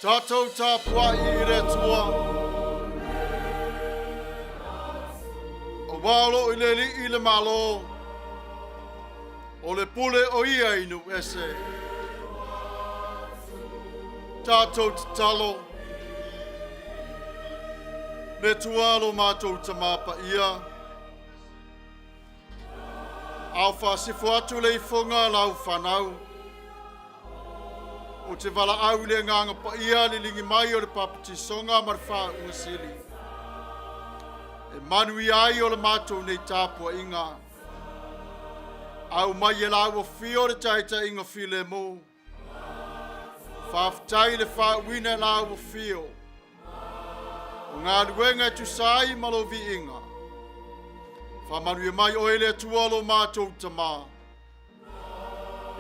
Tatou tapuai i le Atua. Aua o loo i le Alii le Malo, o le pule o ia i nuu ese. Tatou tatalo. Le Atua lo matou Tama Paia, a o faasifo atu le ifoga a lau fanau, Ou te valaau i le Agaga Paia liligi mai o le papatisoga ma le faauuga sili. E manuia ai o le matou nei tapuaiga. Aumai e lau afio le taitaiga filemu. Faafetai le faauuina e lau afio. O galuega e tusa ai ma lou viiga. Faamanuia mai oe le Atua lo matou Tama.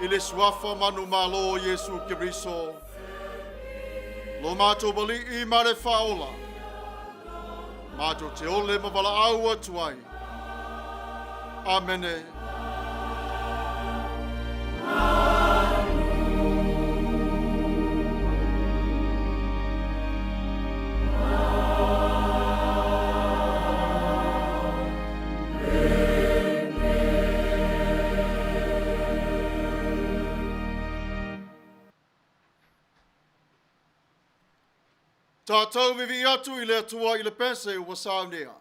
I le suafa manumalo o Iesu Keriso, lo matou Alii ma le Faaola, matou te ole ma valaau atu ai. Amene. Tatou vivii atu i le Atua i le pese ua saunea.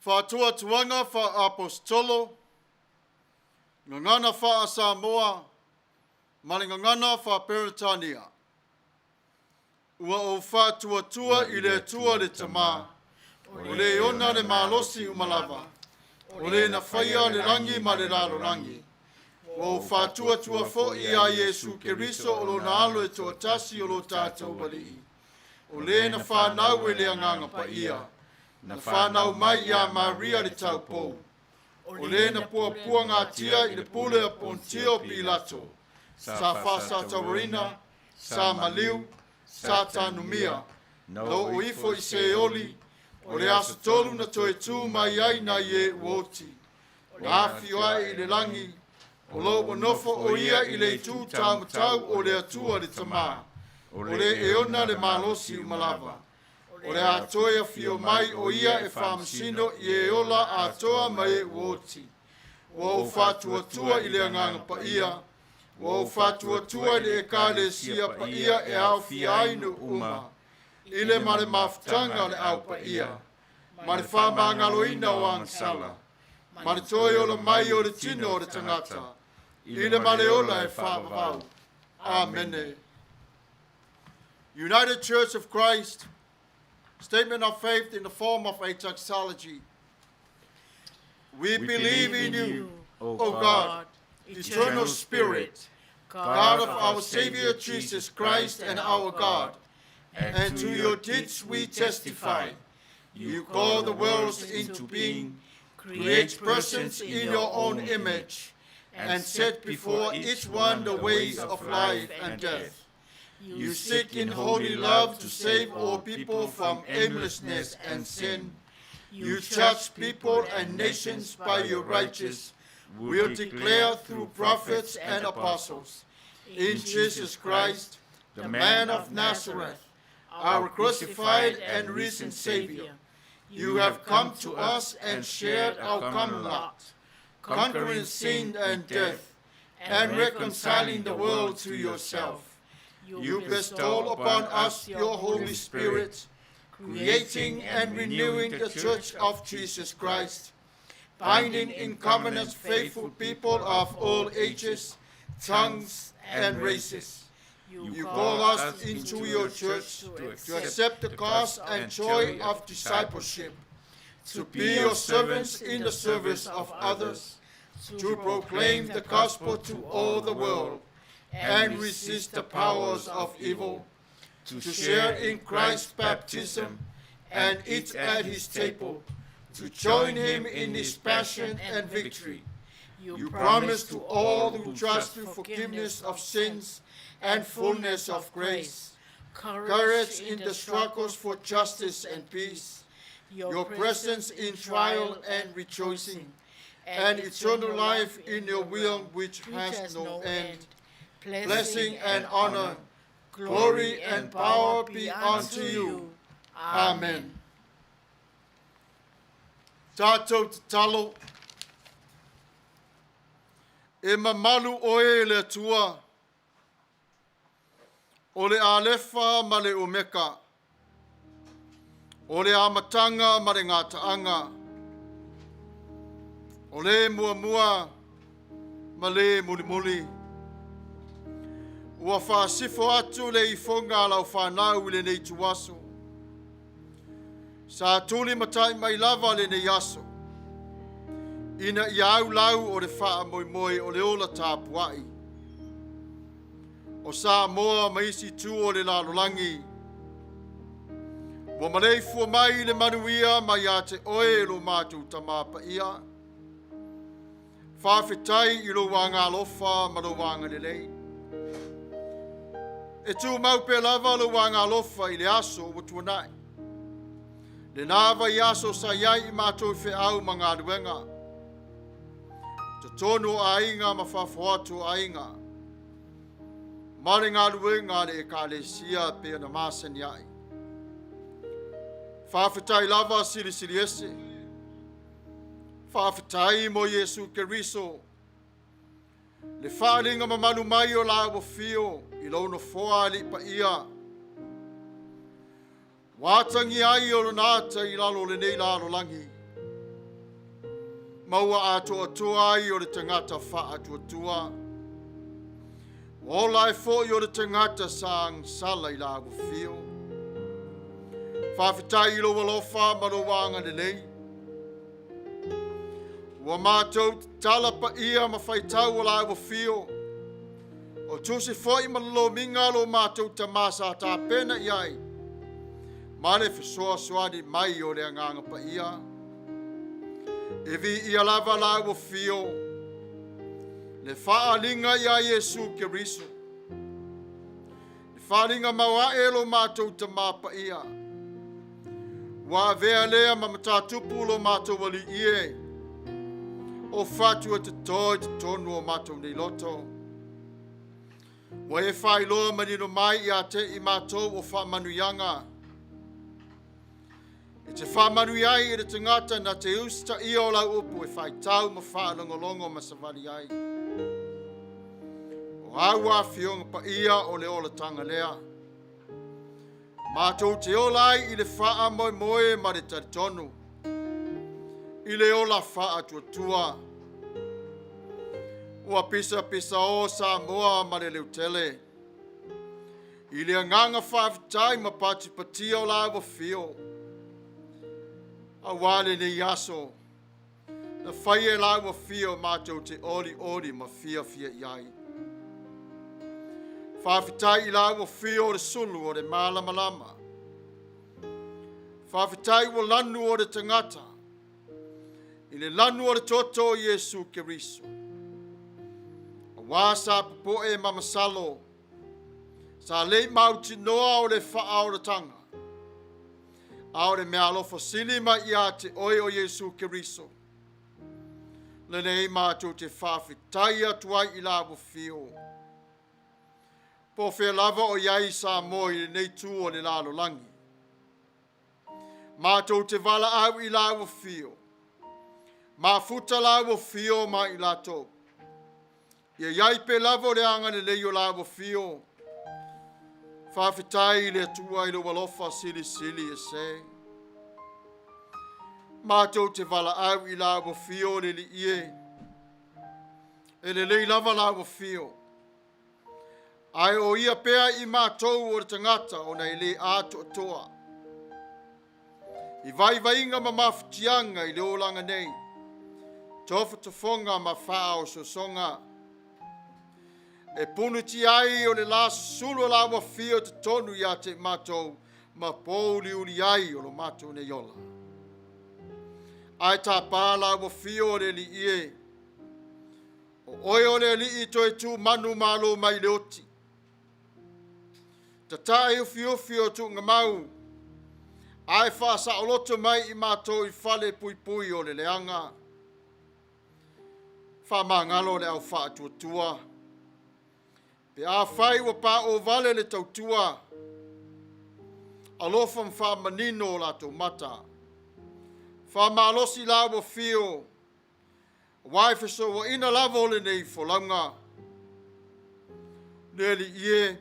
Faatuatuaga faa-Aposetolo, Gagana faa-Samoa ma le Gagana faa-Peretania. Ua ou faatuatua i le Atua le Tama, o le ona le malosi uma lava, o le na faia le lagi ma le lalolagi. Ua ou faatuatua foi ia Iesu Keriso o lona alo e toatasi o lo tatou Alii, o le na fanau e le Agaga Paia, na fanau mai ia Maria le taupou, o le na puapuagatia i le pule a Pontio Pilato, sa faasatauaina, sa maliu, sa tanumia, na oo ifo i Seoli, o le aso tolu na toe tu mai ai nai e ua oti, na afio ae i le lagi, o lo ua nofo o ia i le itu taumatau o le Atua le Tama, o le e ona le malosi uma lava. O le a toe afio mai o ia e faamasino i e ola atoa ma e ua oti. Ua ou faatuatua i le Agaga Paia, ua ou faatuatua i le Ekalesia paia e aofia ai nuu uma, i le ma le mafutaga a le Au Paia, ma le faamagaloina o agasala, ma le toe ola mai o le tino o le tagata, i le ma le ola e faavavau. Amene. United Church of Christ, statement of faith in the form of a doxology. We believe in you, O God, eternal Spirit, God of our Savior Jesus Christ and our God, and to your deeds we testify. You call the worlds into being, create persons in your own image, and set before each one the ways of life and death. You seek in holy love to save all people from aimlessness and sin. You judge people and nations by your righteous will declare through prophets and apostles. In Jesus Christ, the man of Nazareth, our crucified and risen Savior, you have come to us and shared our common lot, conquering sin and death, and reconciling the world to yourself. You bestow upon us your Holy Spirit, creating and renewing the Church of Jesus Christ, binding in covenant faithful people of all ages, tongues, and races. You call us into your church to accept the cost and joy of discipleship, to be your servants in the service of others, to proclaim the gospel to all the world, and resist the powers of evil, to share in Christ's baptism and eat at his table, to join him in his passion and victory. You promise to all who trust you forgiveness of sins and fullness of grace, courage in the struggles for justice and peace, your presence in trial and rejoicing, and eternal life in your will which has no end. Blessing and honor, glory and power be unto you. Amen. Tatou tatalo. E mamalu oe e le Atua, o le Alefa ma le Omeka, o le amataga ma le gataaga, o le muamua ma le mulimuli. Ua faasifo atu le ifoga a lau fanau i lenei ituaso. Sa tuli matai mai lava lenei aso, ina ia au lau o le faamoemoe o le ola tapuai. O Samoa ma isi itu o le lalolagi, ua maleifua mai i le manuia mai ia te oe lo matou Tama Paia. Faafetai i lou agalofa ma lou agalelei. E tumau pea lava lou agalofa i le aso ua tuanai. Lena vaiaso sa i ai i matou i feau ma galuega. Totonu o aiga ma fafo atu o aiga. Ma le galuega a le Ekalesia pei ona masani ai. Faafetai lava Silisili Ese. Faafetai mo Iesu Keriso. Le faaaliga mamalu mai o la ua fio i lou nofoa alii paia. Ua atagia ai o lona ata i lalo o lenei lalolagi. Ma ua atoatoa ai o le tagata faatuatua. Ua ola ai foi o le tagata sa agasala i la afio. Faafetai i lou alofa ma lou agalelei. Ua matou tatala paia ma faitau o la afio. O tusi foi ma lolomiga lo matou tamā sa tapena i ai, ma le fesoasoani mai o le Agaga Paia. E viia lava la ua fio, le faaaliga ia Iesu Keriso, le faaaliga maoae lo matou tamā paia. Ua avea lea ma matatupu lo matou alii e, o fatu e toto i totonu o matou nei loto. Ua e faailoa manino mai ia te i matou o faamanuiaga. E te faamanuia ai i le tagata na te usitaia o lau upu e faitau ma faalogologo ma savali ai. O au afioga paia o le olataga lea. Matou te ola ai i le faamoemoe ma le talitonu i le ola faatuatua. Ua pisapisa o Samoa ma le leutele i le agaga faafetai ma patipatia o la ua fio. Auā lenei aso, na fai e la ua fio matou te oli oli ma fiafia i ai. Faafetai i la ua fio o le sulu o le malamalama. Faafetai ua lanu o le tagata i le lanu o le toto o Iesu Keriso. Auā sa popoe ma masalo, sa le mautinoa o le faaolataga, a o le meaalofa sili mai ia te oe o Iesu Keriso. Lenei matou te faafetai atu ai i la ua fio. Po o fea lava o i ai Samoa i lenei tu o le lalolagi. Matou te valaau i la ua fio. Mafuta la ua fio ma i latou. Ia iai pe lava o le agalelei o la ua fio. Faafetai i le Atua i lou alofa silisili ese. Matou te valaau i la ua fio o le Alii e. E lelei lava la ua fio. Ae o ia pea i matou o le tagata ona e le atoatoa. I vaivaiga ma mafatiaga i le olaga nei, tofotofoga ma faaosoosoga, e punutia ai o le la sulu o la ua fio totonu ia te matou ma pouliuli ai o lo matou nei ola. Ae tapa la ua fio o le Alii e, o oe o le Alii toe tu manu malo mai le oti. Tatae ufiufi o tuugamau, ae faasaoloto mai i matou i fale puipui o le leaga. Faamagalo le au faatuatua. Pe afai ua paovale le tautua, alofa ma faamanino o latou mata. Faamalosi la ua fio, Auā e fesouaina lava o lenei folauga. Le Alii e,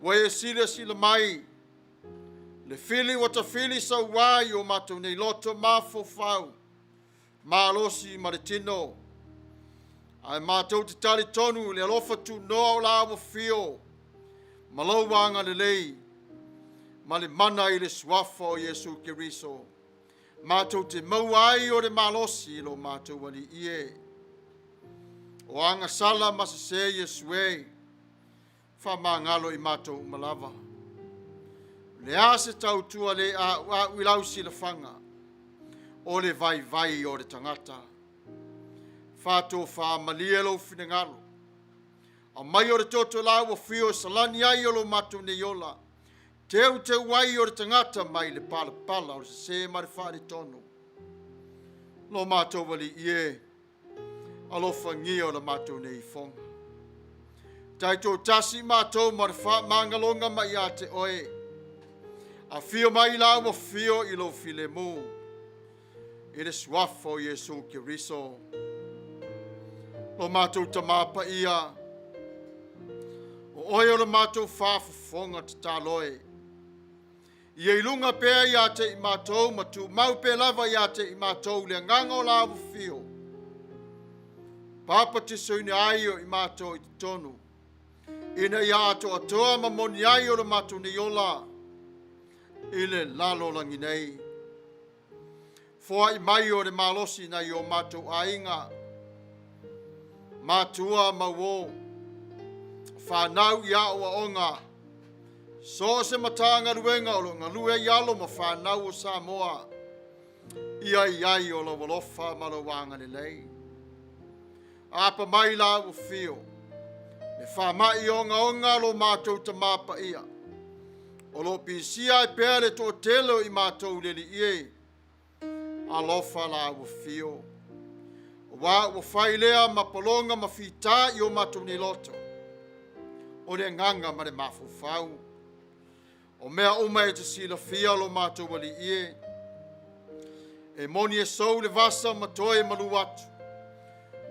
ua e silasila mai, le fili ua tafili sauā i o matou nei loto mafaufau, malosi ma le tino. Ae matou te talitonu i le alofa tunoa o la ua fio, ma lou agalelei, ma le mana i le suafa o Iesu Keriso. Matou te maua ai o le malosi i lo matou Alii e. O agasala ma sese Iesu e, faamagalo i matou uma lava. O le a se tautua le a'ua'u i lau silafaga, o le vaivai o le tagata. Faatofāmalie lou finagalo, aumai o le toto la ua fio e salani ai o lo matou nei ola, teuteu ai o le tagata mai le palapala o le sesē ma le faaletonu. Lo matou Alii e, alofagia o la matou nei ifoga. Taitoatasi matou ma le faamagaloga mai ia te oe. Afio mai la ua fio i lou filemu, i le suafa o Iesu Keriso. Lo matou Tamā paia, o oe o le matou faafofoga tatalo e. Ia i luga pea ia te i matou ma tumau pea lava ia te i matou le agaga o la afio. Papatisoina ai o i matou i totonu, ina ia atoatoa ma moni ai o le matou nei ola i le lalolagi nei. Foai mai o le malosi nai o matou aiga, matua ma uō, whānau i aoaoga, so se matagaluega o lo o galue ai alo ma fanau o Samoa, ia i ai o lou alofa ma lou agalelei. Apa mai la ua fio, le faama'i ogaoga lo matou Tamā Paia, o lo o pisia ai pea le toatele o i matou i le Alii e, alofa la ua fio. Aua ua fai lea ma pologa ma fita i o matou nei loto, o le agaga ma le mafaufau. O mea uma e te silafia lo matou Alii e, e moni e sou le vasa ma toe malu atu.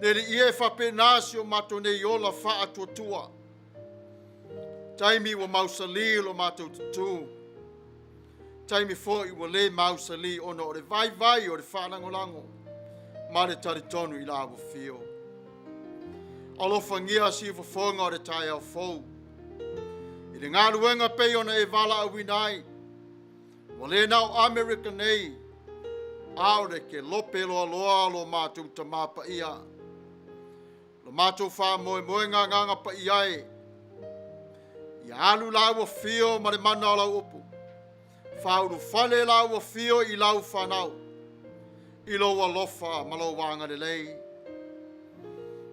Le Alii e faapena si o matou nei ola faatuatua. Taimi ua mausali lo matou tutū, taimi foi ua le mausali ona o le vaivai o le faalagolago ma le talitonu i la ua fio. Alofagia siufofoga o le taeao fou i le galuega pei ona e valaauina ai, ua le na o Amerika nei, a o le kelope loaloa lo matou Tamā Paia, lo matou faamoemoega agaga paia e, ia alu la ua fio ma le mana o lau upu, faaulufale la ua fio i lau fanau, i lou alofa ma lou agalelei.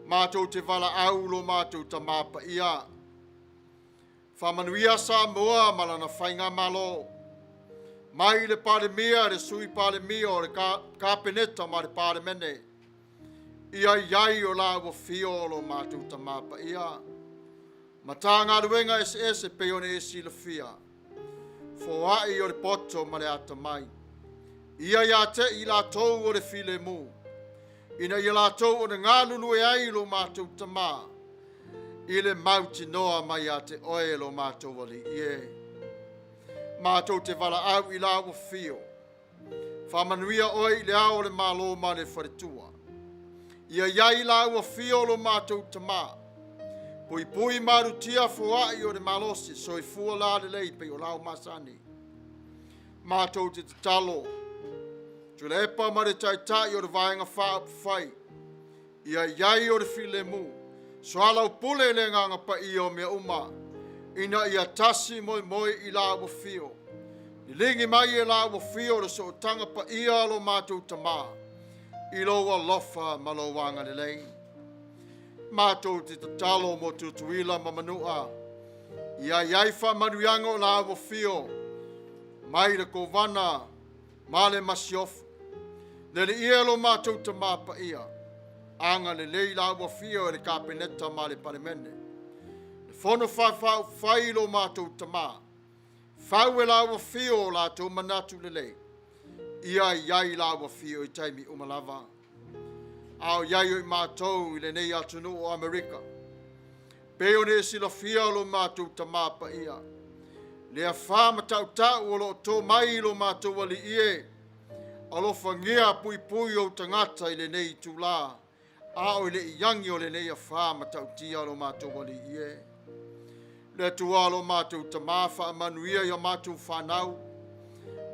Matou te valaau lo matou Tamā Paia, faamanuia Samoa ma lana faigamalo, mai le Palemia, le Sui Palemia o le Kapeneta ma le Palemene, ia i ai o la ua fio o lo matou Tamā Paia, Matagaluega eseese pei ona e silafia, foai o le poto ma le atamai, ia ia te i latou o le filemu, ina ia latou ona galulue ai lo matou Tamā, i le mautinoa mai ia te oe lo matou Alii e. Matou te valaau i la ua fio, faamanuia oe i le ao o le Malo ma le faletua. Ia i ai la ua fio lo matou Tamā, puipui malutia foai o le malosi, soifua la lelei pei o lau masani. Matou te tatalo, Tuilaepa ma le taitai o le Vaega Faaupufai, ia i ai o le filemu, soalaupule le agaga paia o mea uma, ina ia tasi moemoe i la ua fio. Liligi mai e la ua fio le sootaga paia lo matou Tamā, i lou alofa ma lou agalelei. Matou te tatalo mo Tutuila ma Manua, ia i ai faamanuiaga o la ua fio, mai le Kovana ma le Masiofo. Le Alii e lo matou Tamā Paia, agalelei la ua fio e le Kapeneta ma le Palemene. Le fono faaupufai lo matou Tamā, fau e la ua fio o latou manatu lelei, ia i ai la ua fio i taimi uma lava. A o i ai o i matou i lenei atunuu o Amerika, pei ona e silafia lo matou Tamā Paia, le afā ma tautau o lo o tō mai i lo matou Alii e, alofagia puipui ou tagata i lenei itulā, a o i le iagi o lenei afā ma tautia lo matou Alii e. Le Atua lo matou Tamā, faamanuia i a matou fanau,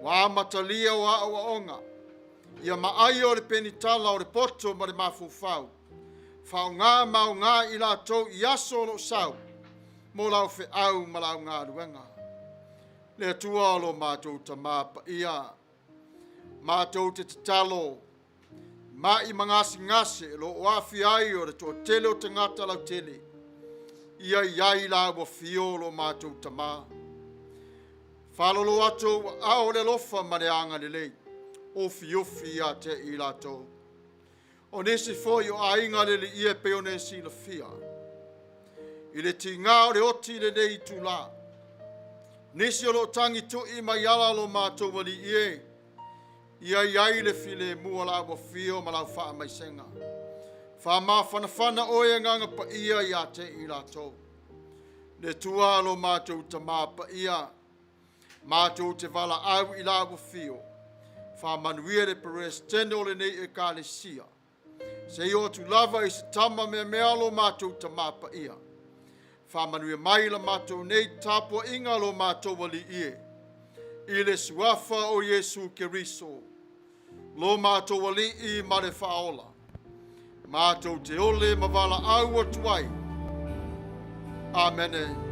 ua amatalia o aoaoga, ia maai o le penitala o le poto ma le mafaufau, faaaoga ma aoga i latou i aso o lo o sau, mo lau feau ma lau galuega. Le Atua o lo matou Tamā Paia, matou te tatalo, ma'i ma gasegase o lo o aafia ai o le toatele o tagata lautele, ia i ai la ua fio o lo matou Tamā. Faalolo atu ou aao o le alofa ma le agalelei, ufiufi ia te i latou. O nisi foi o aiga le Alii e pei ona e silafia, i le tigā o le oti i lenei itulā, nisi o lo o tagitui mai ala lo matou Alii e, ia i ai le filemu o la ua fio ma lau faamaisega. Faamafanafana oe agaga paia ia te i latou. Le Atua lo matou Tamā Paia, Matou te valaau i lau afio, faamanuia le Peresetene o lenei Ekalesia, seia oo atu lava i se tama meamea lo matou Tamā Paia. Faamanuia mai la matou nei tapuaiga lo matou Alii e, i le Suafa o Iesu Keriso, lo matou Alii ma le Faaola. Matou te ole ma valaau atu ai. Amene.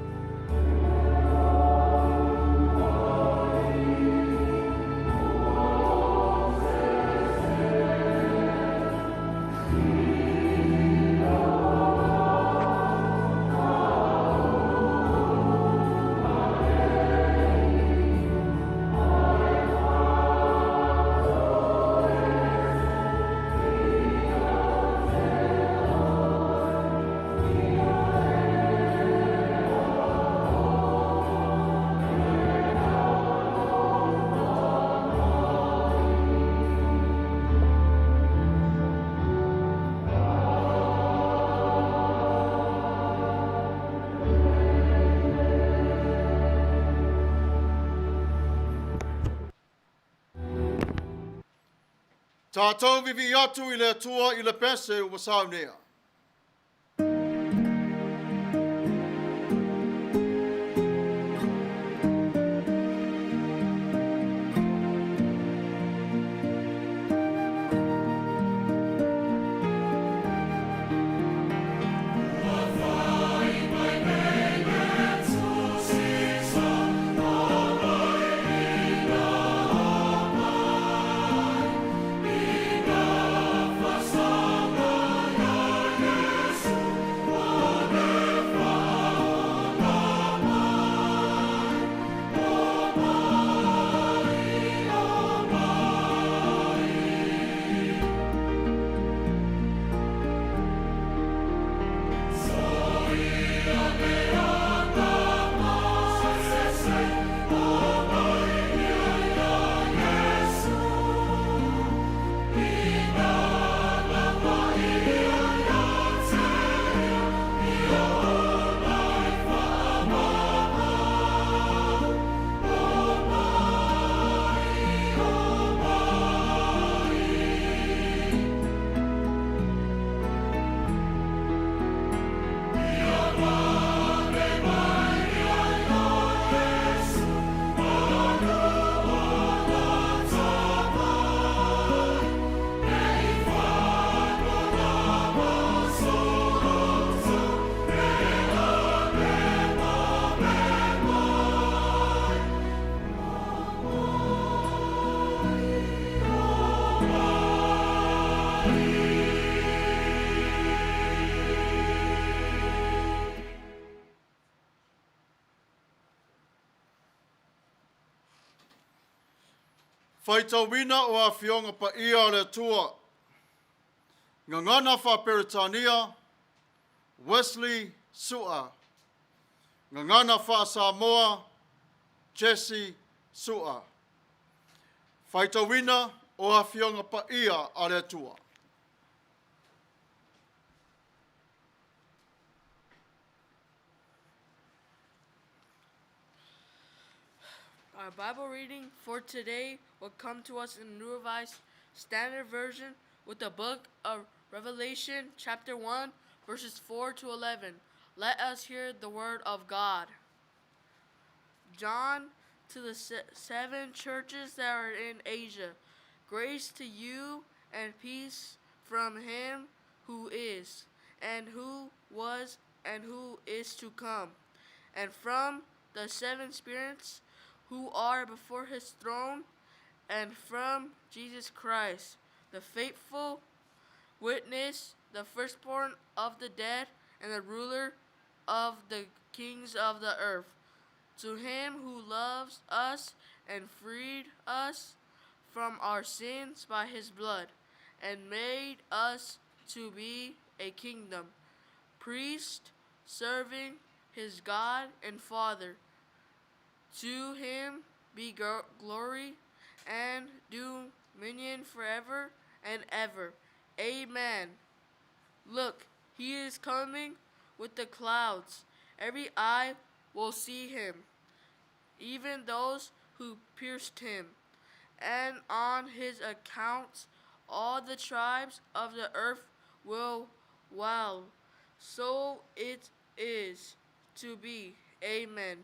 Tatou vivii atu i le Atua i le pese ua saunea. Faitauina o Afioga Paia a le Atua. Gagana Faa-Peretania, Wesley Sua. Gagana Faa-Samoa, Jesse Sua. Faitauina o Afioga Paia a le Atua. Our Bible reading for today will come to us in the New Revised Standard Version with the book of Revelation, chapter 1, verses 4 to 11. Let us hear the word of God. John to the seven churches that are in Asia, grace to you and peace from him who is, and who was, and who is to come, and from the seven spirits who are before his throne, and from Jesus Christ, the faithful witness, the firstborn of the dead, and the ruler of the kings of the earth. To him who loves us and freed us from our sins by his blood, and made us to be a kingdom, priest serving his God and Father. To him be glory and dominion forever and ever. Amen. Look, he is coming with the clouds. Every eye will see him, even those who pierced him. And on his account, all the tribes of the earth will wail. So it is to be. Amen.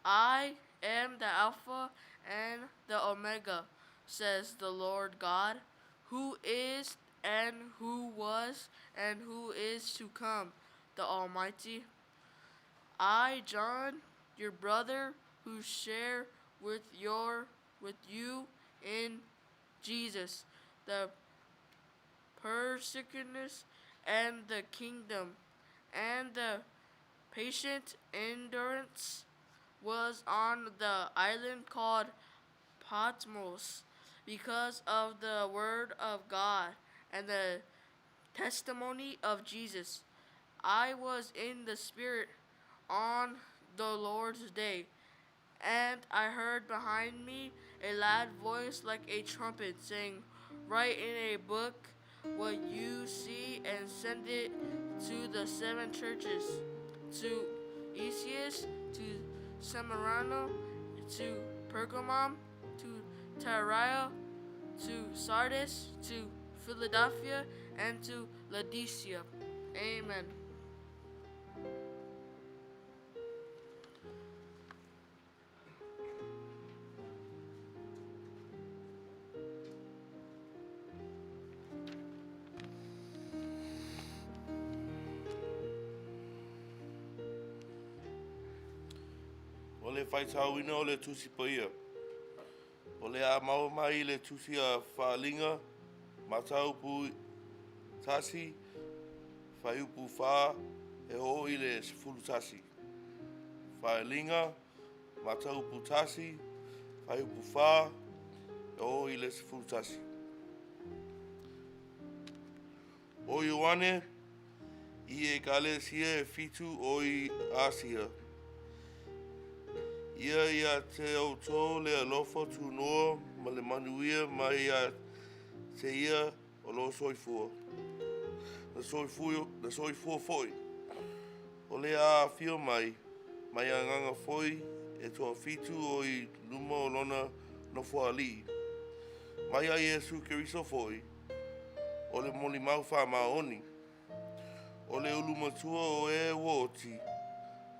I am the Alpha and the Omega, says the Lord God, who is and who was and who is to come, the Almighty. I, John, your brother, who share with your with you in Jesus, the persecutions and the kingdom and the patient endurance was on the island called Patmos because of the word of God and the testimony of Jesus. I was in the Spirit on the Lord's day, and I heard behind me a loud voice like a trumpet saying, Write in a book what you see and send it to the seven churches to Ephesus, to Smyrna, to Pergamum, to Thyatira, to Sardis, to Philadelphia, and to Laodicea. Amen. O le faitauina o le Tusi Paia. O le a maua mai i le Tusi a Faaaliga, Mataupu 1, Fuaiupu 4, e oo i le 11. Faaaliga, Mataupu 1, Fuaiupu 4, e oo i le 11. O Ioane, i Ekalesia e fitu o i Asia. Ia ia te outou le alofa tunoa ma le manuia mai ia te ia o lo soifua. Na soifua, na soifua foi. O le a afio mai, mai agaga foi e toafitu o i luma o lona nofoalii. Mai a Iesu Keriso foi, o le molimau faamaoni, o le ulumatua o e ua oti,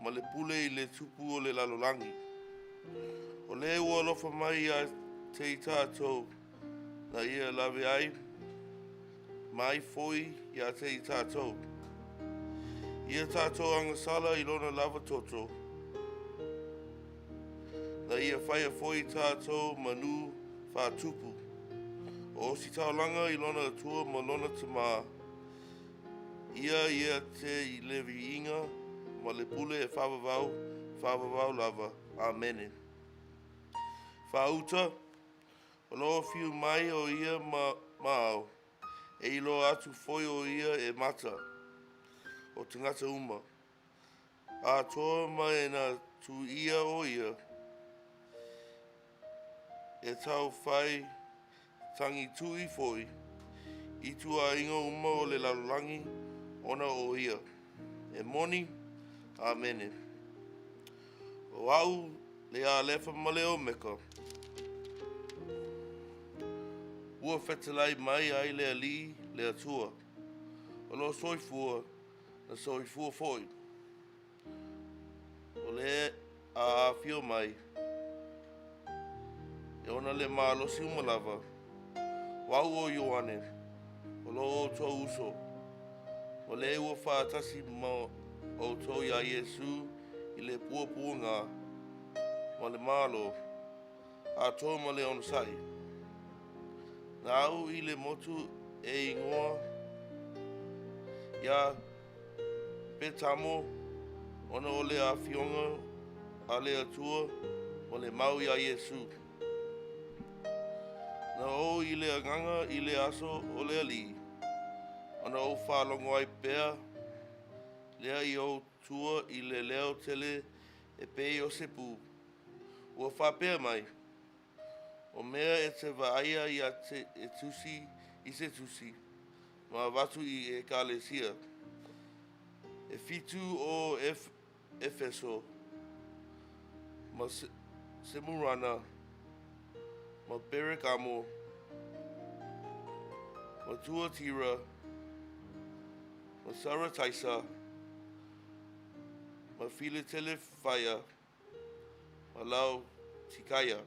ma le pule i le tupu o le lalolagi. O le ua alofa mai ia te i tatou, na ia lawe ai mai foi ia te i tatou. Ia tatou agasala i lona lava toto, na ia whaia foi tatou manu whātupu. O ositaulaga i lona Atua ma lona Tamā, ia ia te i le viiga ma le pule e faavavau, faavavau lava. Amene. Faauta, o lo o fiu mai o ia ma, ma ao, e iloa atu foi o ia e mata, o tagata uma. Atoa ma e na tu ia o ia, e tau whai tangi tui foi, i tuaiga uma o le lalolagi ona o ia. E moni, Amene. O au le Alefa ma le Omeka. Ua fetalai mai ai le Alii le Atua. O lo soifua, na soifua foi. O le a afio mai, e ona le malosi uma lava. O au o Ioane, o lo outou uso, o le ua faatasi ma outou iā Iesu i le puapuaga ma le Malo, atoa ma le onosai. Na au i le motu e ingoa iā Petamo ona o le afioga a le Atua ma le mau iā Iesu. Na ou i le agaga i le aso o le Alii, ona ou faalogo ai pea lea i ou tua i le leo tele e pei o se pū. Ua faapea mai, O mea e te vaaia ia te e tusi i se tusi, ma avatu i Ekalesia. E fitu o Efeso, ma Semurana, ma Peregamo, ma Tuatira, ma Sarataisa, ma Filatelefaia, ma Laotikaia.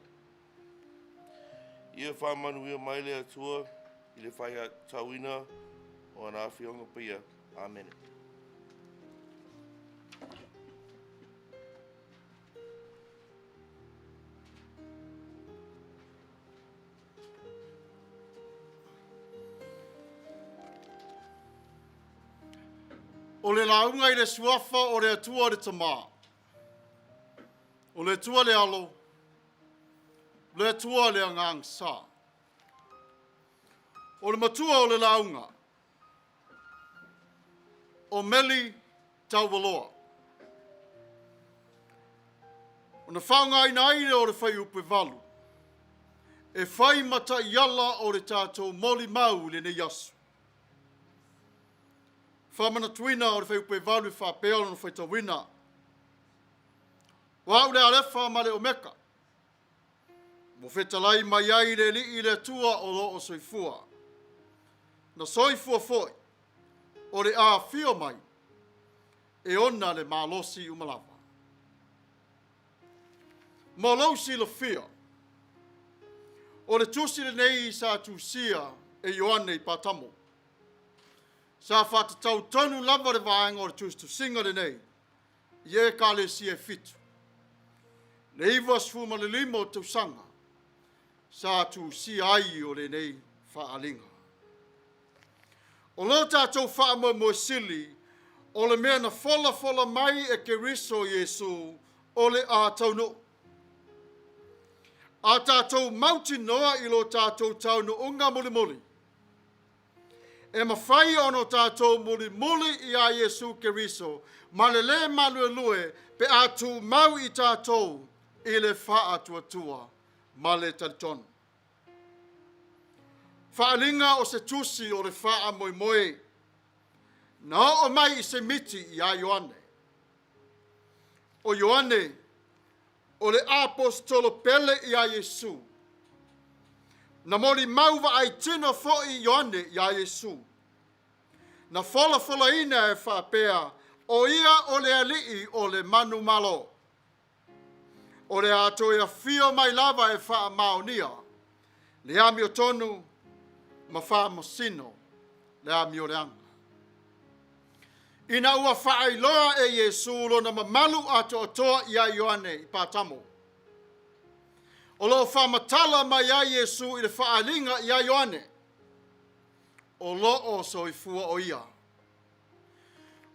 Ia faamanuia mai le Atua i le faitauina o ana Afioga Paia. Amene. O le lauga i le suafa o le Atua le Tamā, o le Atua le Alo, o le Atua le Agaga Sa. O le matua o le lauga, o Meli Taualoa. Ona faaaogaina ai lea o le fuaiupu e 8 e fai ma taiala o le tatou molimau i lenei aso. Faamanatuina o le fuaiupu e 8 e faapea lona faitauina. O au le Alefa ma le Omeka, ua fetalai mai ai le Alii le Atua o lo o soifua. Na soifua foi, o le a afio mai, e ona le malosi uma lava. Mo lou silafia, o le tusi lenei sa tusia e Ioane i Patamo. Sa faatatau tonu lava le vaega o le tusitusiga lenei i ekalesia e fitu, le 95 o tausaga sa tusia ai o lenei faaaliga. O lo tatou faamoemoe sili, o le mea na folafola mai e Keriso Iesu o le a taunuu. A tatou mautinoa i lo tatou taunuuga mulimuli, e mafai ona tatou mulimuli iā Iesu Keriso ma le lē maluelue pe a tumau i tatou i le faatuatua ma le talitonu. Faaaliga o se tusi o le faamoemoe na oo mai i se miti iā Ioane. O Ioane o le aposetolo pele iā Iesu. Na molimau vaaitino foi Ioane iā Iesu. Na folafolaina e faapea, o ia o le Alii o le manumalo. O le a toe afio mai lava e faamaonia le amiotonu ma faamasino le amioleaga. Ina ua faailoa e Iesu lona mamalu atoatoa iā Ioane i Patamo, o lo o faamatala mai ai Iesu i le faaaliga iā Ioane, o lo o soifua o ia.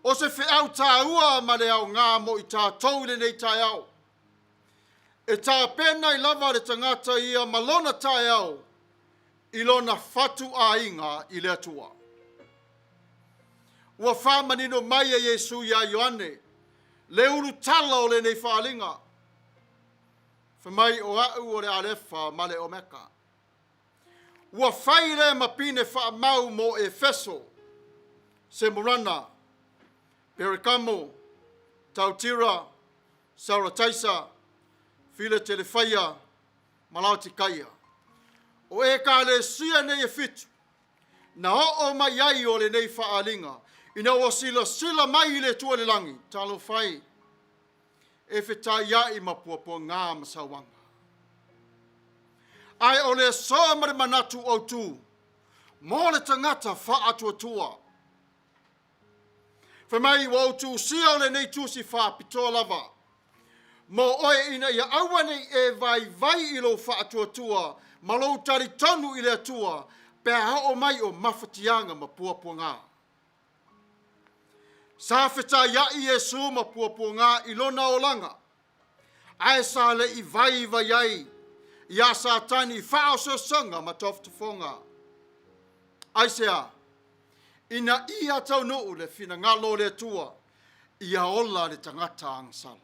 O se feau tāua ma le aoga mo i tatou i lenei taeao. E tapena ai lava le tagata ia ma lona taeao i lona fatuaiga i le Atua. Ua faamanino mai e Iesu iā Ioane le ulutala o lenei faaaliga. Fai mai o au o le Alefa ma le Omeka. Ua fai lea ma pine faamau mo Efeso, Semurana, Peregamo, Tautira, Sarataisa, Filatelefaia ma Laotikaia. O ekalesia nei e fitu, na oo mai ai o lenei faaaliga, ina ua silasila mai i le Atua i le lagi, talofa e, e fetaiai ma puapuaga ma sauaga. Ae o le aso ma le manatu autu mo le tagata faatuatua. Fai mai ua ou tusia o lenei tusi faapitoa lava mo oe ina ia aua ne i e vaivai i lou faatuatua ma lou talitonu i le Atua pe a oo mai o mafatiaga ma puapuaga. Sa fetaiai Iesu ma puapuaga i lona olaga, ae sa le i vaivai ai iā Satani i faaososoga ma tofotofoga. Aisea? Ina ia taunuu le finagalo o le Atua, ia ola le tagata agasala.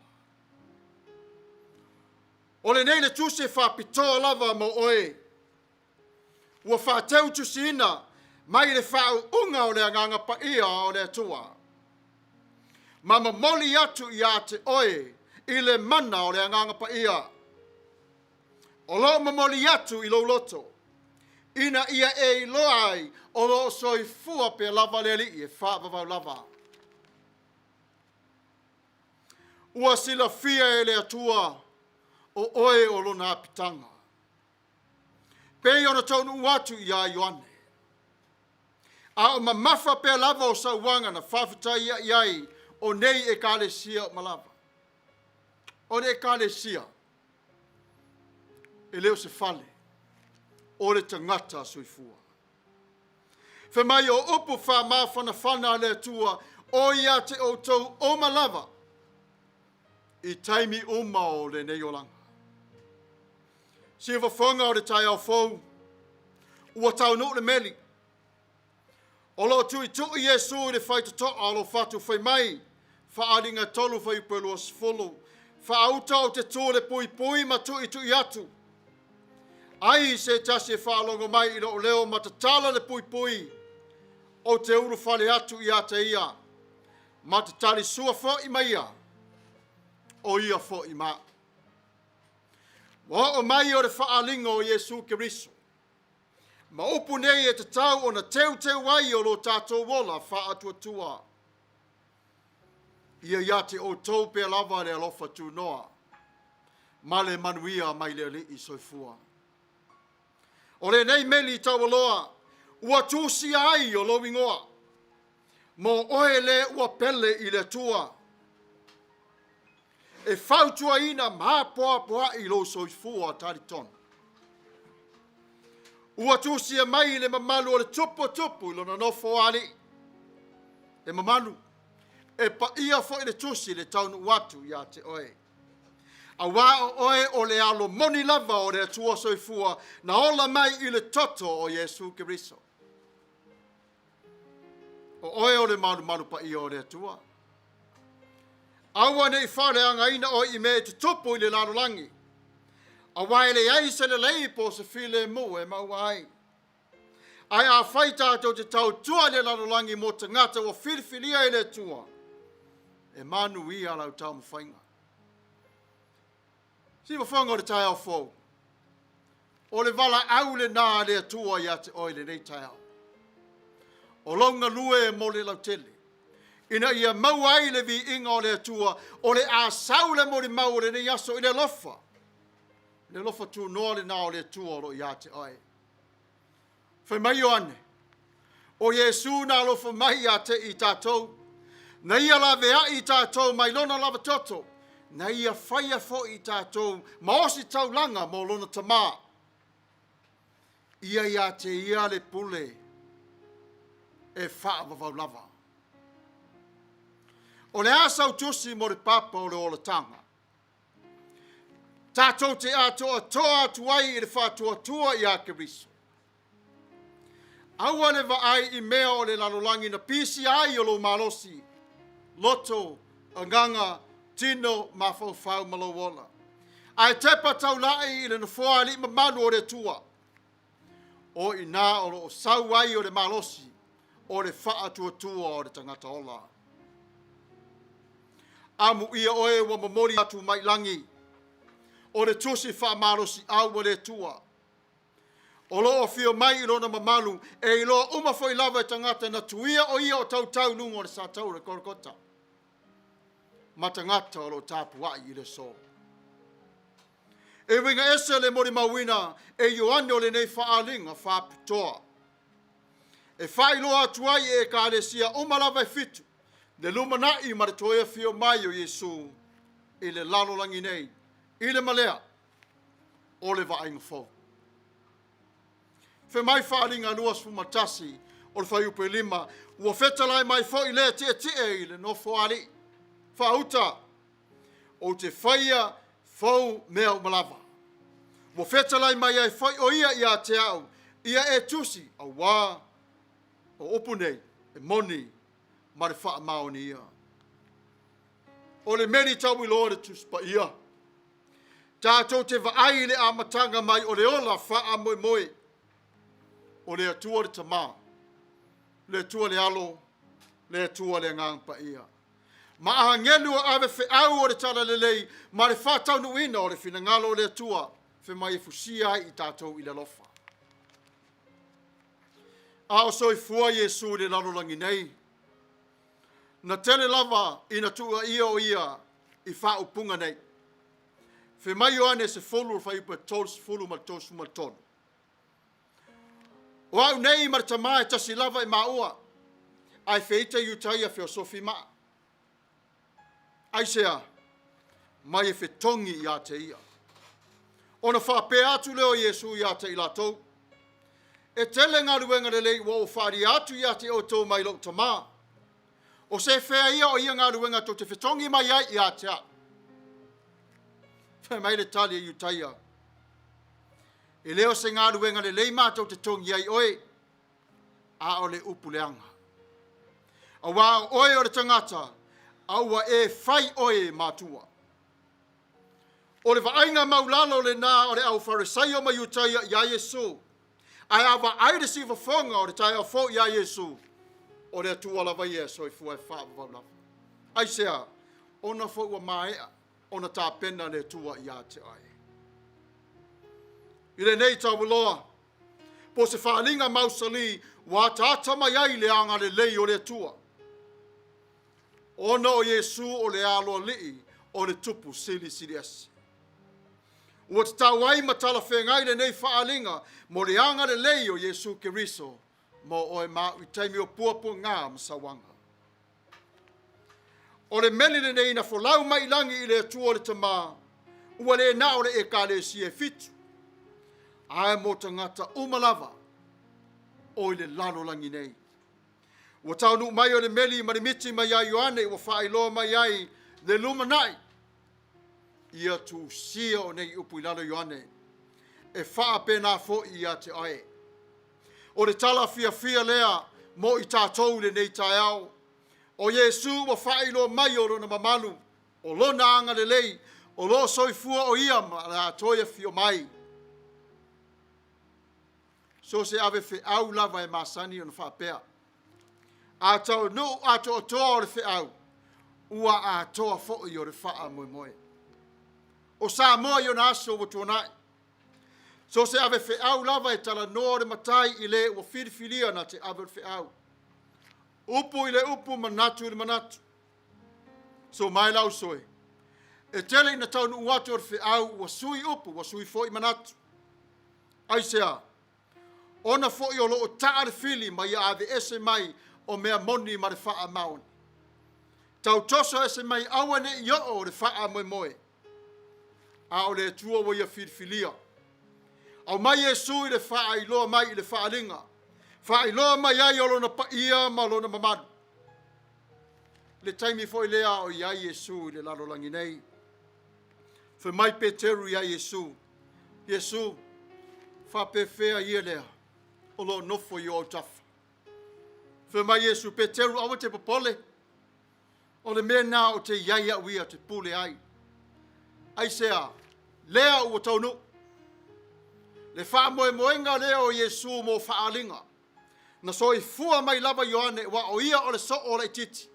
O lenei le tusi e faapitoa lava mo oe ua faateutusiina mai le faauuga o le Agaga Paia o le Atua, ma momoli atu ia te oe i le mana o le Agaga Paia. O lo o momoli atu i lou loto, ina ia e iloa ai o lo o soifua pea lava le Alii e faavavau lava. Ua silafia e le Atua o oe o lona apitaga, pei ona taunuu atu ia Ioane. A o mamafa pea lava o sauaga na faafetaia i ai o nei ekalesia uma lava. O le ekalesia, e le o se fale, o le tagata soifua. Fai mai o upu faamafanafana a le Atua, o ia te outou uma lava, i taimi uma o lenei olaga. Siufofoga o le taeao fou, ua taunuu le meli. O lo o tuitui Iesu i le faitotoa o lo fatu fai mai, Faaaliga 3 fuaiupu e 20, faauta ou te tu i le puipui ma tuitui atu. Ai se tasi e faalogo mai i lou leo ma tatala le puipui, ou te ulufale atu ia te ia, ma te talisua foi ma ia, o ia foi ma au. Ua oo mai o le faaaliga o Iesu Keriso, ma upu nei e tatau ona teuteu ai o lo tatou ola faatuatua. Ia ia te outou pea lava le alofa tunoa ma le manuia mai le Alii soifua. O lenei meli taualoa ua tusia ai o lou igoa, mo oe le ua pele i le Atua, e fautuaina ma apoapoai lou soifua talitonu. Ua tusia mai le mamalu o le tupu o tupu i lona nofo alii. E mamalu, e paia foi le tusi le taunuu atu ia te oe. Auā o oe o le alo moni lava o le Atua soifua na ola mai i le toto o Iesu Keriso. O oe o le malumalu paia o le Atua. Aua ne i faaleagaina oe i mea e tutupu i le lalolagi, auā e leai se lelei po o se filemu e maua ai. Ae afai tatou te tautua i le lalolagi mo tagata ua filifilia e le Atua, e manuia lau taumafaiga. Siufofoga o le taeao fou, o le valaau lena a le Atua ia te oe i lenei taeao. O lou galue mo le lautele, ina ia maua ai le viiga o le Atua, o le a sau le molimau o lenei aso i le alofa, le alofa tunoa lena o le Atua o lo o ia te oe. Fai mai Ioane, o Iesu na alofa mai ia te i tatou, na ia laveai i tatou mai lona lava toto, na ia faia foi i tatou ma ositaulaga mo lona Tama. Ia ia te ia le pule e faavavau lava. O le a sau tusi mo le papa o le olataga? Tatou te atoatoa atu ai i le faatuatua ia Keriso. Aua le vaai i mea o le lalolagi na pisia ai o lou malosi, loto, agaga, tino, mafaufau ma lou ola. Ae tepa taulai i le nofoa alii mamalu o le Atua. O i inā o lo o sau ai o le malosi o le faatuatua o le tagata ola. Amuia oe ua momoli atu mai lagi, o le tusi faamalosiau a le Atua. O lo o afio mai i lona mamalu, e iloa uma foi lava e tagata na tuia o ia o tautau i luga o le sataura i Kolokota, ma tagata o lo o tapuai i le aso. E uiga ese le molimauina e Ioane o lenei faaaliga faapitoa, e faailoa atu ai e ekalesia uma lava e fitu le lumanai ma le toe afio mai o Iesu i le lalolagi nei, i le malea o le vaaiga fou. Fai mai Faaaliga 21 o le fuaiupu e 5, ua fetalai mai foi lea tietie i le nofoalii, faauta, ou te faia fou mea uma lava. Ua fetalai mai ai foi o ia ia te au, ia e tusi, auā o upu nei e moni ma le faamaonia. O le meli tauiloa le Tusi Paia. Tatou te vaai i le amataga mai o le ola faamoemoe o le Atua le Tama, le Atua le Alo, le Atua le Agaga Paia. Ma agelu o ave feau o le Talalelei ma le faataunuuina o le finagalo o le Atua. Fai mai e fusia ai i tatou i le alofa. A o soifua Iesu i le lalolagi nei, na tele lava ina tuuaia o ia i faaupuga nei. Fai mai Ioane 10, fuaiupu e 30 ma le 33. O au nei ma le Tamā e tasi lava i maua, ae feita Iutaia feosofi maa. Aisea? Mai e fetogi ia te ia. Ona faapea atu lea o Iesu ia te i latou, E tele galuega lelei ua ou faaalia atu ia te outou mai lou Tamā. O se fea ia o ia galuega tou te fetogi mai ai ia te au? Fai mai le tali a Iutaia, E le o se galuega lelei matou te togi ai oe, a o le upu leaga. Auā o oe o le tagata, a ua e fai oe e matua. O le vaaiga maulalo lenā o le au Farisaio ma Iutaia iā Iesu. Ae a vaai le siufofoga o le taeao fou iā Iesu, o le Atua lava ia e soifua e faavavau lava. Aisea? Ona foi ua maea ona tapena le Atua ia te oe. I lenei taualoa, po o se faaaliga mausali ua ataata mai ai le agalelei o le Atua, ona o Iesu o le Aloalii o le Tupu Silisili Ese. Ua tatau ai ma talafeagai lenei faaaliga mo le agalelei o Iesu Keriso mo oe ma au i taimi o puapuaga ma sauaga. O le meli lenei na folau mai i lagi i le Atua le Tamā, ua le na o le Ekalesia e fitu, ae mo tagata uma lava o i le lalolagi nei. Ua taunuu mai o le meli ma le miti mai ia Ioane ua faailoa mai ai le lumanai. Ia tusia o nei upu i lalo Ioane, e faapena foi ia te oe. O le tala fiafia lea mo i tatou i lenei taeao. O Iesu ua faailoa mai o lona mamalu, o lona agalelei, o lo o soifua o ia ma le a toe afio mai. So o se ave feau lava e masani ona faapea, a taunuu atoatoa o le feau, ua atoa foi o le faamoemoe. O Samoa i ona aso ua tuanai, so o se ave feau lava e talanoa o le matai i le ua filifilia na te ave o le feau. Upu i le upu, manatu i le manatu. So mai lau soe, e tele ina taunuu atu o le feau ua sui upu, ua sui foi manatu. Aisea? Ona foi o lo o taa le fili ma ia aveese mai o mea moni ma le faamaoni. Tautoso ese mai aua ne i oo o le faamoemoe. A o le Atua ua ia filifilia. Aumai Iesu i le faailoa mai i le faaaliga. Faailoa mai ai o lona paia ma lona mamalu. Le taimi foi lea o i ai Iesu i le lalolagi nei. Fai mai Peteru iā Iesu, Iesu, faapefea ia lea o lo o nofo i ou autafa? Fai mai Iesu, Peteru, aua te popole. O le mea lena ou te i ai au ia te pule ai. Aisea? Lea ua taunuu. Le faamoemoega lea o Iesu mo faaaliga. Na soifua mai lava Ioane, aua o ia o le soo laitiiti,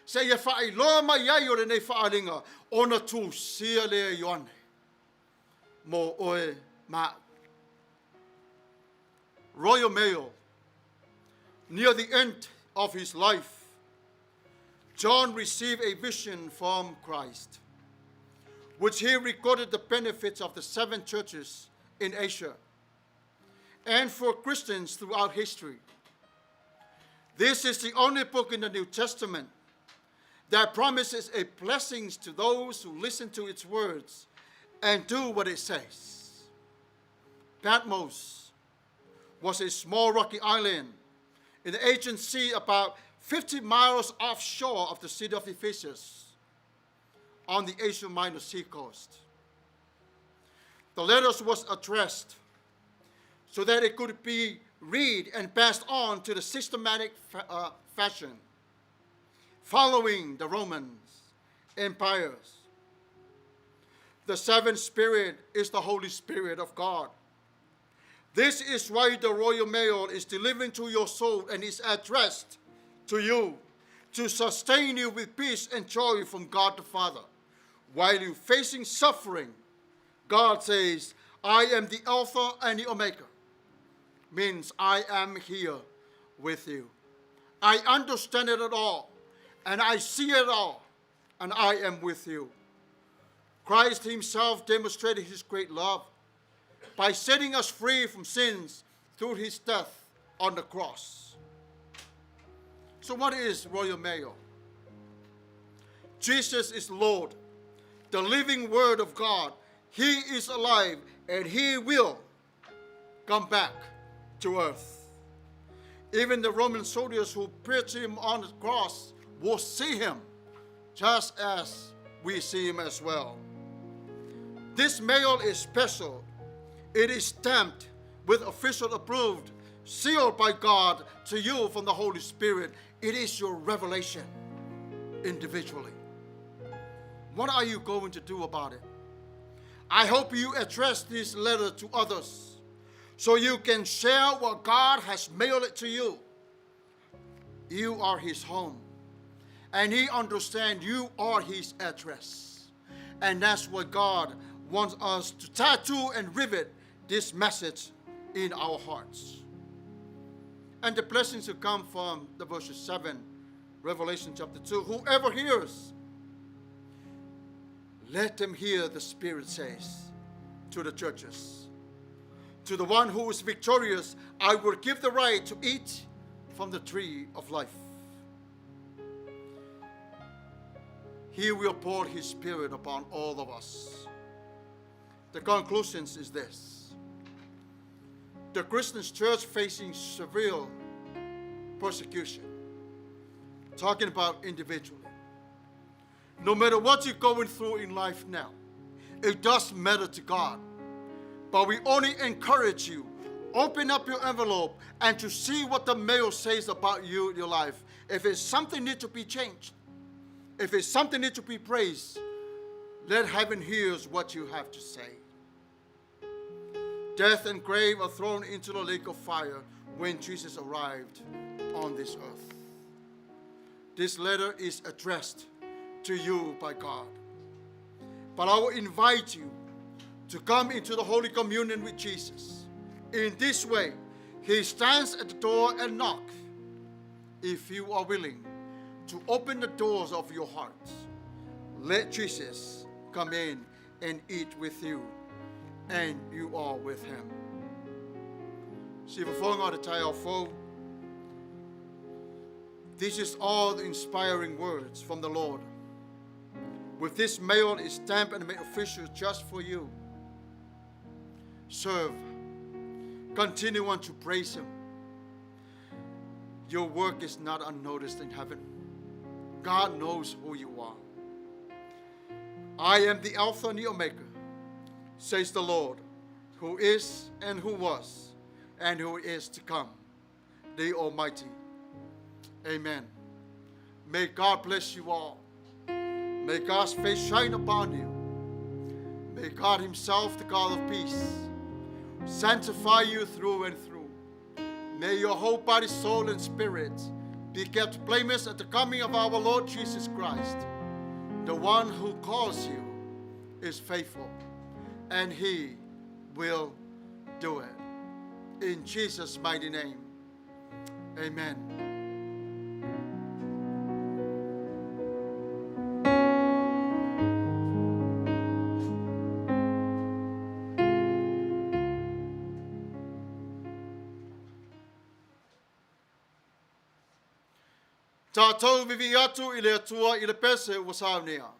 seia faailoa mai ai o lenei faaaliga, ona tusia lea e Ioane mo oe ma au. Royal Mail. Near the end of his life, John received a vision from Christ, which he recorded the benefits of the seven churches in Asia and for Christians throughout history. This is the only book in the New Testament that promises a blessings to those who listen to its words and do what it says. Patmos was a small rocky island in the Aegean Sea about 50 miles offshore of the city of Ephesus on the Asia Minor sea coast. The letters was addressed so that it could be read and passed on to the systematic fashion, following the Roman empires. The seventh spirit is the Holy Spirit of God. This is why the Royal Mail is delivering to your soul and is addressed to you to sustain you with peace and joy from God the Father. While you're facing suffering, God says, I am the Alpha and the Omega, means I am here with you. I understand it all, and I see it all, and I am with you. Christ himself demonstrated his great love by setting us free from sins through his death on the cross. So what is Royal Mail? Jesus is Lord, the living Word of God. He is alive and he will come back to earth. Even the Roman soldiers who pierced him on the cross will see him just as we see him as well. This mail is special. It is stamped with official approved, sealed by God to you from the Holy Spirit. It is your revelation individually. What are you going to do about it? I hope you address this letter to others so you can share what God has mailed it to you. You are his home, and he understands you are his address. And that's what God wants us to tattoo and rivet this message in our hearts. And the blessings will come from the verses 7, Revelation chapter 2. Whoever hears, let them hear the Spirit says to the churches. To the one who is victorious, I will give the right to eat from the tree of life. He will pour his Spirit upon all of us. The conclusion is this. The Christian church facing severe persecution, talking about individually. No matter what you're going through in life now, it doesn't matter to God. But we only encourage you, open up your envelope and to see what the mail says about you in your life. If it's something need to be changed, if it's something need to be praised, let heaven hear what you have to say. Death and grave are thrown into the lake of fire when Jesus arrived on this earth. This letter is addressed to you by God. But I will invite you to come into the Holy Communion with Jesus. In this way, he stands at the door and knocks. If you are willing to open the doors of your hearts, let Jesus come in and eat with you, and you are with him. Sifafoga o te taeao fou. This is all the inspiring words from the Lord. With this mail is stamped and made official just for you. Serve. Continue on to praise him. Your work is not unnoticed in heaven. God knows who you are. I am the Alpha and the Omega, says the Lord, who is and who was and who is to come, the Almighty. Amen. May God bless you all. May God's face shine upon you. May God himself, the God of peace, sanctify you through and through. May your whole body, soul, and spirit be kept blameless at the coming of our Lord Jesus Christ. The one who calls you is faithful, and he will do it. In Jesus' mighty name, amen. Tatou viivii atu i le Atua i le pese ua saunia.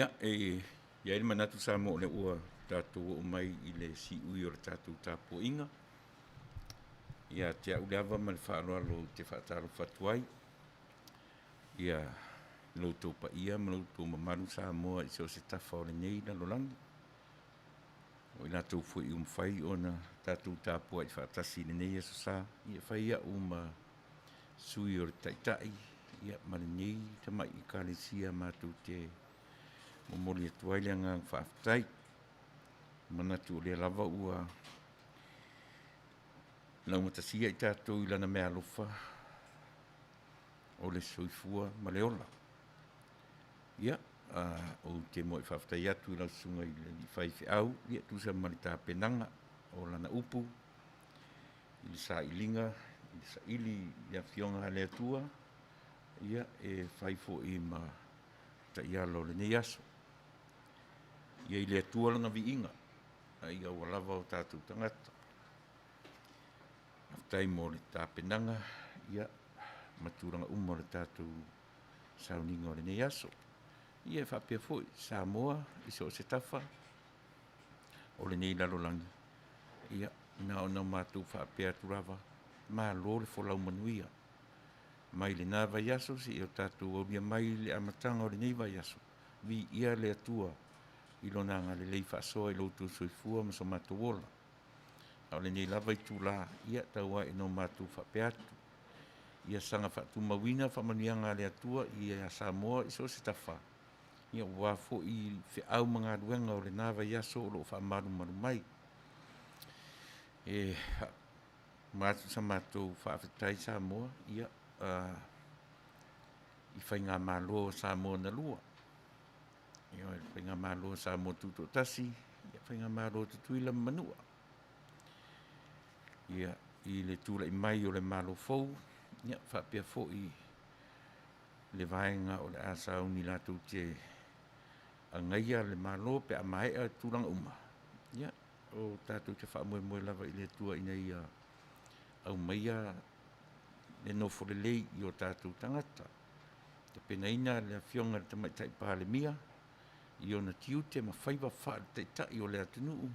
Ia, e i ai le manatu Samoa o lea ua tatou oo mai i le siui o le tatou tapuaiga. Ia te au le ava ma le faaaloalo ou te faatalofa atu ai ia lo outou paia ma lo outou mamalu Samoa i so o se tafa o lenei lalolagi. O i latou foi ua mafai ona tatou tapuai faatasi i lenei aso sa, ia fai au ma sui o le Taitai ia ma lenei tamai Ekalesia matou te momoli atu ai le agaga faafetai. E manatu o lea lava ua laugatasia i tatou i Lana meaalofa o le soifua ma le ola. Ia, ou te muai faafetai atu i lau Susuga i le Alii Faifeau e tusa ma le tapenaga o lana upu i le sailiga, i le saili i le Afioga a le Atua, ia, e fai foi ma taiala o lenei aso. Ia i le Atua lona viiga, a ia ua lava o tatou tagata. Faafetai mo le tapenaga ia ma tulaga uma o le tatou sauniga o lenei aso. Ia e faapea foi Samoa i so o se tafa o lenei lalolagi, ia na ona matou faapea atu lava, malo le folau manuia mai lena vaiaso seia o tatou aulia mai le amataga o lenei vaiaso. Viia le Atua i Lona agalelei faasoa i lo outou soifua ma so matou ola. A o lenei lava itula, ia tau lava ina o matou faapea atu, ia saga faatumauina faamanuiaga a le Atua ia Samoa i so o se tafa, aua foi feau ma galuega o lena vaiaso o lo o faamalumalu mai. E avatu sa matou faafetai Samoa ia, i faigamalo a Samoa na lua, ioe, le faigamalo a Samoa Tutoatasi, faigamalo a Tutuila ma Manua. Ia, i le tulai mai o le Malo fou, ia faapea foi le vaega o le a sauni latou te agaia le Malo pe a maea tulaga uma, ia, o tatou te faamoemoe lava i le Atua ina ia aumaia le nofo lelei i o tatou tagata. Tapenaina le Afioga i le Tamaitai Palemia i ona tiute ma faiva faale-Taitai o le atunuu,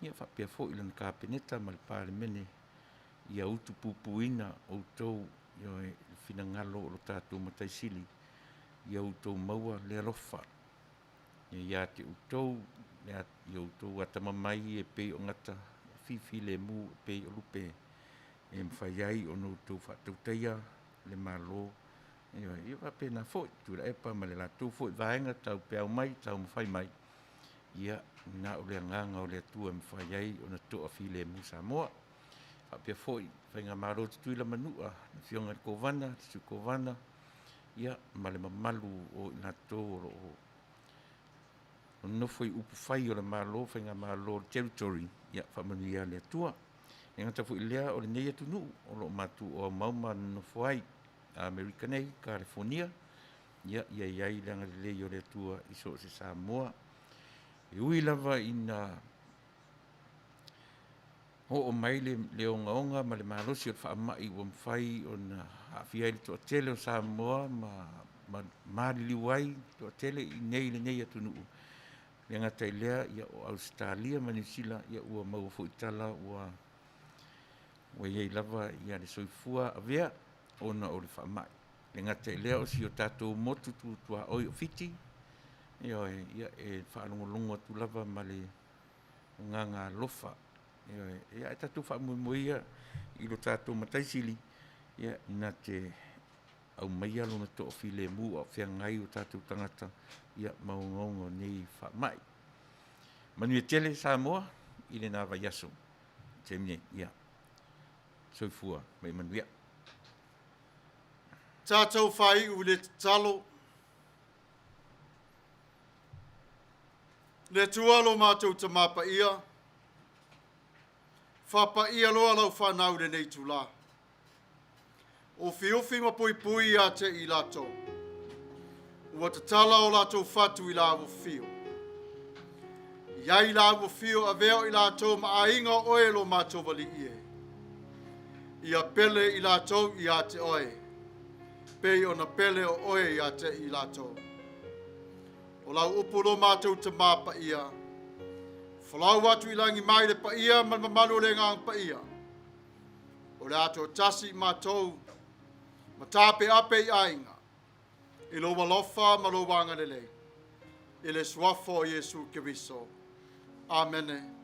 ia faapea foi lana Kapeneta ma le Palemene, ia utupupuina outou, ioe, i le finagalo o lo tatou Matai Sili, ia outou maua le alofa ia te outou, ia outou atamamai e pei o gata fifilemu e pei o lupe e mafai ai ona outou faatautaia le Malo. Ioe, ia faapena foi Tuilaepa ma le latou foi vaega taupeau mai taumafai mai, ia na o le agaga o le Atua e mafai ai ona toafilemu Samoa. Faapea foi faigamalo a Tutuila ma Manua, le Afioga i le Kovana, le Sui Kovana, ia ma le mamalu o i latou o lo o nonofo i upufai o le Malo, faigamalo o le Territory, ia faamanuia le Atua. E le gata foi i lea o lenei atunuu o lo o matou aumau ma nonofo ai, Amerika nei, Kalifonia, ia i ai le agalelei o le Atua i so o se Samoa. E ui lava ina oo mai le ogaoga ma le malosi o le faamai ua mafai ona aafia ai le toatele o Samoa ma maliliu ai le toatele i inei i lenei atunuu. E le gata i lea o Ausetalia ma Niu Sila, ua maua foi tala ua i ai lava le soifua avea ona o le faamai. E le gata i lea o si o tatou motu tuaoi o Fiti, ioe, ia e faalogologo atu lava ma le agaga alofa. Ioe, ia ae tatou faamoemoe ia i lo tatou Matai Sili na te aumaia lona toafilemu a o feagai o tatou tagata ma ogaoga o nei faamai. Manuia tele Samoa i lena vaiaso. I le taimi nei, ia soifua ma ia manuia. Tatou faaiu i le tatalo. Le Atua lo matou Tama Paia, faapaia loa lau fanau i lenei itula. Ufiufi ma puipui ia te i latou. Ua tatala o latou fatu i la ua fio. I ai la ua fio avea o i latou ma aiga o oe lo matou alii e. Ia pele i latou ia te oe. Pei ona pele o oe ia te i latou. O lau upu lo matou Tamā paia, folau atu i lagi mai le paia ma le mamalu o le Agaga Paia, o le a toatasi i matou, ma taapeape i aiga, i lou alofa ma lou agalelei, i le suafa o Iesu Keriso. Amene.